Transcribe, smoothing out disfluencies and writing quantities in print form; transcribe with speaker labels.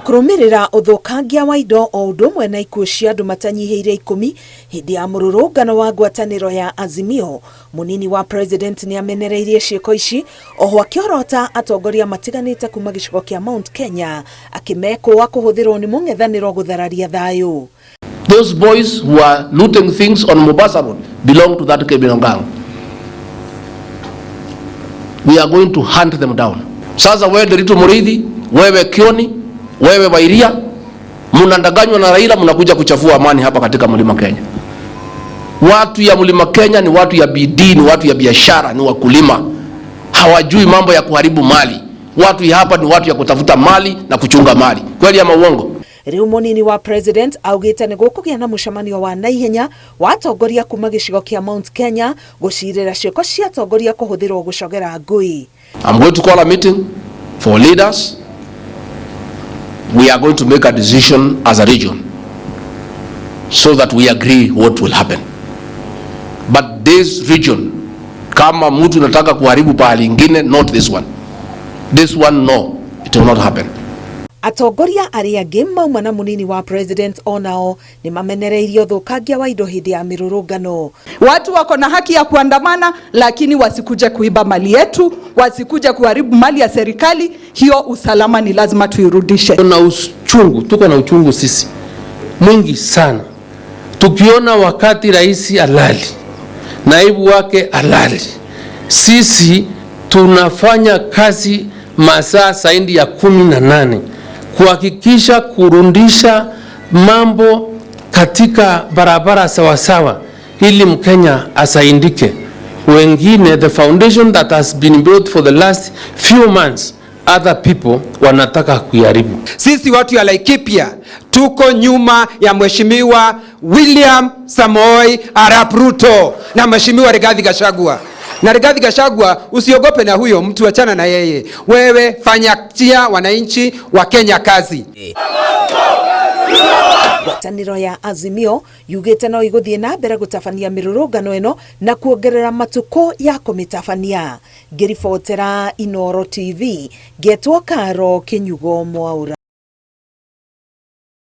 Speaker 1: Kũrũmĩrĩra ũthũkangia wa indo o ũndũ ũmwe na ikuũ cia andũ matanyihĩire 10 hĩndĩ ya mũrũrũngano wa ngwatanĩro ya Azimio, mũnini wa president nĩ amenereirie ciĩko ici oho akĩorota atongoria matiganĩte kuma gĩcigo kĩa Mount Kenya akĩmekũa kũhũthĩrwo nĩ mũng'ethanĩro gũthararia thayũ.
Speaker 2: Those boys who are looting things on Mombasa Road belong to that criminal gang. We are going to hunt them down. Sasa wewe Nderitu Muriithi, wewe Kioni, wewe Wairia, mnadanganywa na Raila, mnakuja kuchafua amani hapa katika Mlima Kenya. Watu ya Mlima Kenya ni watu ya bidii, ni watu ya biashara, ni wakulima, hawajui mambo ya kuharibu mali. Watu ya hapa ni watu ya kutafuta mali na kuchunga mali. Kweli ama uongo?
Speaker 1: Riu munini wa president augite ni gukugia na mucemanio wa naihenya wa atongoria kuma gicigo kia Mount Kenya gucirira ciiko cia atongoria kuhuthirwo gucogera ngui.
Speaker 2: I'm going to call a meeting for leaders. We are going to make a decision as a region so that we agree what will happen. But this region, kama mtu nataka kuharibu pahali ingine, not this one. This one, no, it will not happen.
Speaker 1: Atongoria arĩa angĩ mauma na munini wa president onao nĩ mamenereirie ũthũkangia wa indo hĩndĩ ya mĩrũrũngano.
Speaker 3: Watu wako na haki ya kuandamana, lakini wasikuje kuiba mali yetu, wasikuje kuharibu mali ya serikali. Hiyo usalama ni lazima tuirudishe.
Speaker 4: Tuna uchungu, tuko na uchungu sisi mwingi sana, tukiona wakati rais alali, naibu wake alali, sisi tunafanya kazi masaa zaidi ya 18 kuhakikisha kurudisha mambo katika barabara sawasawa, ili Mkenya asaidike. Wengine, the foundation that has been built for the last few months, other people wanataka kuiharibu.
Speaker 5: Sisi watu ya Laikipia tuko nyuma ya Mheshimiwa William Samoei Arap Ruto na Mheshimiwa Rigathi Gachagua. Na Rigathi Gachagua, usiogope na huyo mtu, achana na yeye. Wewe fanyia wananchi wa Kenya kazi.
Speaker 1: Ngwatanĩro ya Azimio yugĩte no igũthiĩ na mbere gũtabania mĩrũrũngano ĩno na kuongerera matukũ ya kũmĩtabania. Ngĩribotera Inooro TV, ngetwo Karo Kĩnyugo Mwaura.